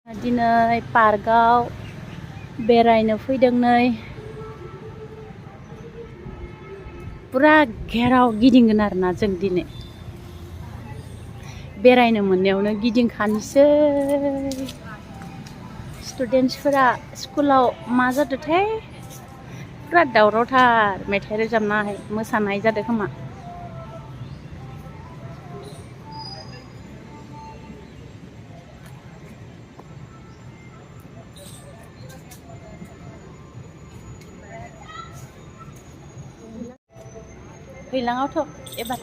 दिनै पार्कआव बेरायनो फैदों नै पुरा घेराव गिदिंगोन आरोना जों दिनै बेरायनो मोननायावनो गिदिंखानोसै स्टुडेन्टसफोरा स्कुलाव मा जादोंथाय पुरा दावरावथार मेथाइ रोजाबनाय मोसानाय जादों खोमा दैलाङावथ' एबार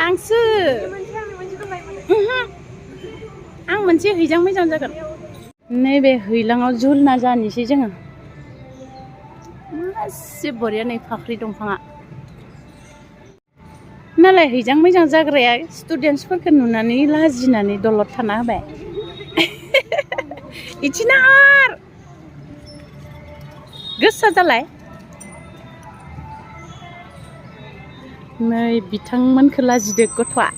आंसो आं मोनसे हैजां मैजां जागोन नैबे हैलाङाव झुलना जानोसै जोङो मासे बरिया नै फाख्रि दंफाङा नालाय हैजां मैजां जाग्राया स्टुडेन्टसफोरखौ नुनानै लाजिनानै दलद थाना होबाय इथिना आर गोसा जालाय नै बिथांमोनखौ लाजिदो गथ'आ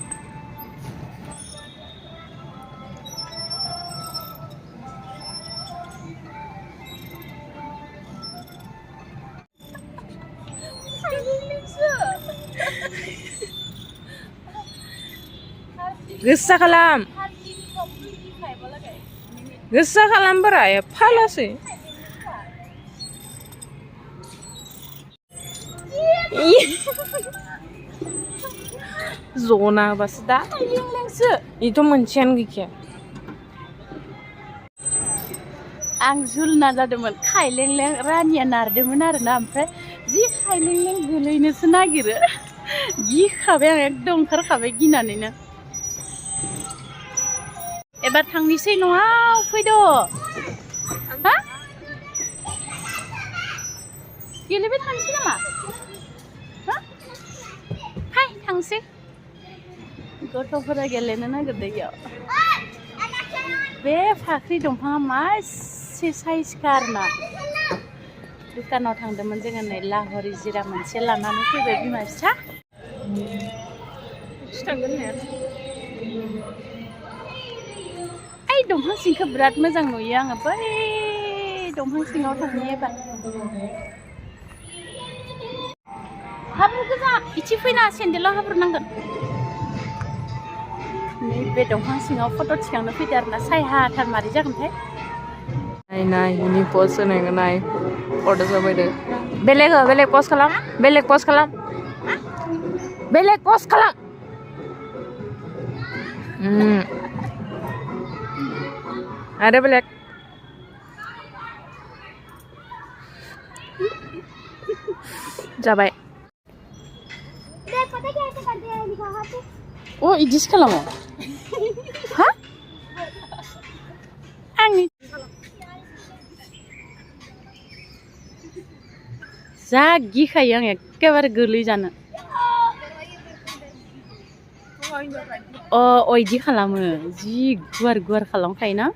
गोसा खालाम गोसा खालाम बारा एफा लासै जना होबासो दा लेंलेंसो इथ' मोनसेयानो गैखाया आं झुलना जादोंमोन खायलेंलें रानिया नारदोंमोन आरोना ओमफ्राय जि खायलेंलें गोलैनोसो नागिरो गिखाबाय आं एकदम ओंखारखाबाय गिनानैनो एबार थांनोसै न'आव फैद' हा गेलेबाय थांसै नामा हा फाय थांसै गथ'फोरा गेलेनो नागिरदों इयाव बे फाख्रि दंफाङा मासे साइजखा आरोना दुखानाव थांदोंमोन जोङो नै लाहरि जिरा मोनसे लानानै फैबाय बिमा फिसा थांगोन होननाया ओइ दंफां सिंखौ बिराद मोजां नुयो आङो बै दंफां सिङाव थांनि एबार हाब्रु गोजा इथि फैना सेन्देलाव हाब्रु नांगोन नैबे दंफां सिङाव फट' थिखांनो फैदो आरोना सायहाथार मारै जागोनथाय नाय इनि पस्ट होनायखौ नाय फट' जाबायदो बेलेग पस्ट खालाम बेलेग पस्ट खालाम बेलेग पस्ट खालाम आरो बेलेग जाबाय अ इदिसो खालामो हा आंनि जा गिखायो आं एखेबारे गोलैजानो इदि खालामो जि गुवार गुवार खालामखायोना